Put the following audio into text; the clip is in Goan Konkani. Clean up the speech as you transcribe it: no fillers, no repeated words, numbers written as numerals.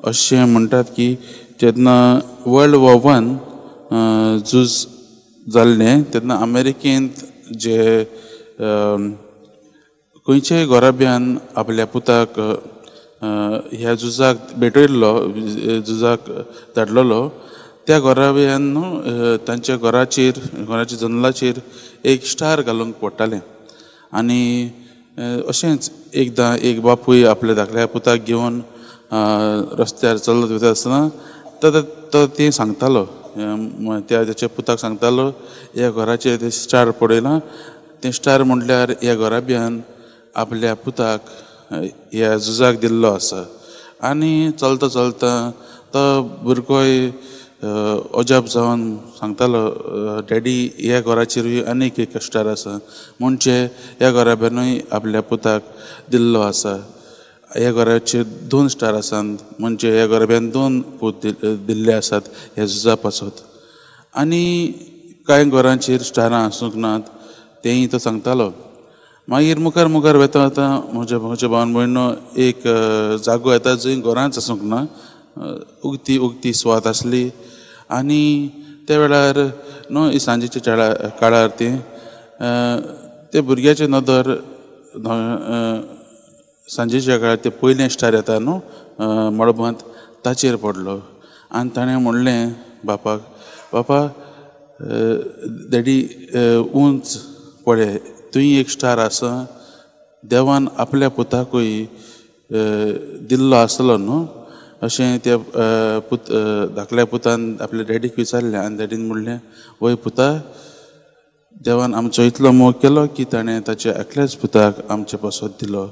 अशें म्हणटात की जेन्ना वर्ल्ड वॉर वन झूज जाल्लें तेन्ना अमेरिकेंत जे खंयच्याय घराब्यान आपल्या पुताक ह्या झुजाक भेटयल्लो, झुजाक धाडलेलो, त्या घराब्यान न्हू तांच्या घराचेर, घराच्या जनेलाचेर एक स्टार घालूंक पडटालें. आनी अशेंच एकदां एक बापूय आपल्या धाकल्या पुताक घेवन रस्त्यार चलत वता आसतना तो तें सांगतालो, त्या ताच्या पुताक सांगतालो, ह्या घराचेर ते स्टार पडयलां, तें स्टार म्हटल्यार ह्या घराब्यान आपल्या पुताक ह्या झुजाक दिल्लो आसा. आनी चलता चलता तो भुरगोय अजाप जावन सांगतालो, डॅडी ह्या घराचेरूय आनीक एक स्टार आसा, म्हणजे ह्या घराब्यानूय आपल्या पुताक दिल्लो आसा. ह्या घराचेर 2 स्टार आसात, म्हणजे ह्या घराब्यान 2 पूत दिल्ले आसात ह्या झुजा पासत. आनी कांय घरांचेर स्टारां आसूंक नात तेंय तो सांगतालो. मागीर मुखार मुखार वता वता म्हज्या म्हज्या भावन भयणो एक जागो येता जंय घरांच आसूंक ना, उगती उगती सुवात आसली. आनी त्या वेळार न्हू सांजेच्या काळार ती ते भुरग्याचे नदर सांजेच्या काळार ते पयलें स्टार येता न्हू मळबांत ताचेर पडलो. आनी ताणें म्हणलें बापाक, बापा डॅडी उंच पळय थंय एक स्टार आसा, देवान आपल्या पुताकूय दिल्लो आसलो न्हू. अशें त्या पुत धाकल्या पुतान आपल्या डॅडीक विचारलें. आनी डॅडीन म्हणलें, वय पुता, देवान आमचो इतलो मोग केलो की ताणें ताच्या एकल्याच पुताक आमचे पासत दिलो.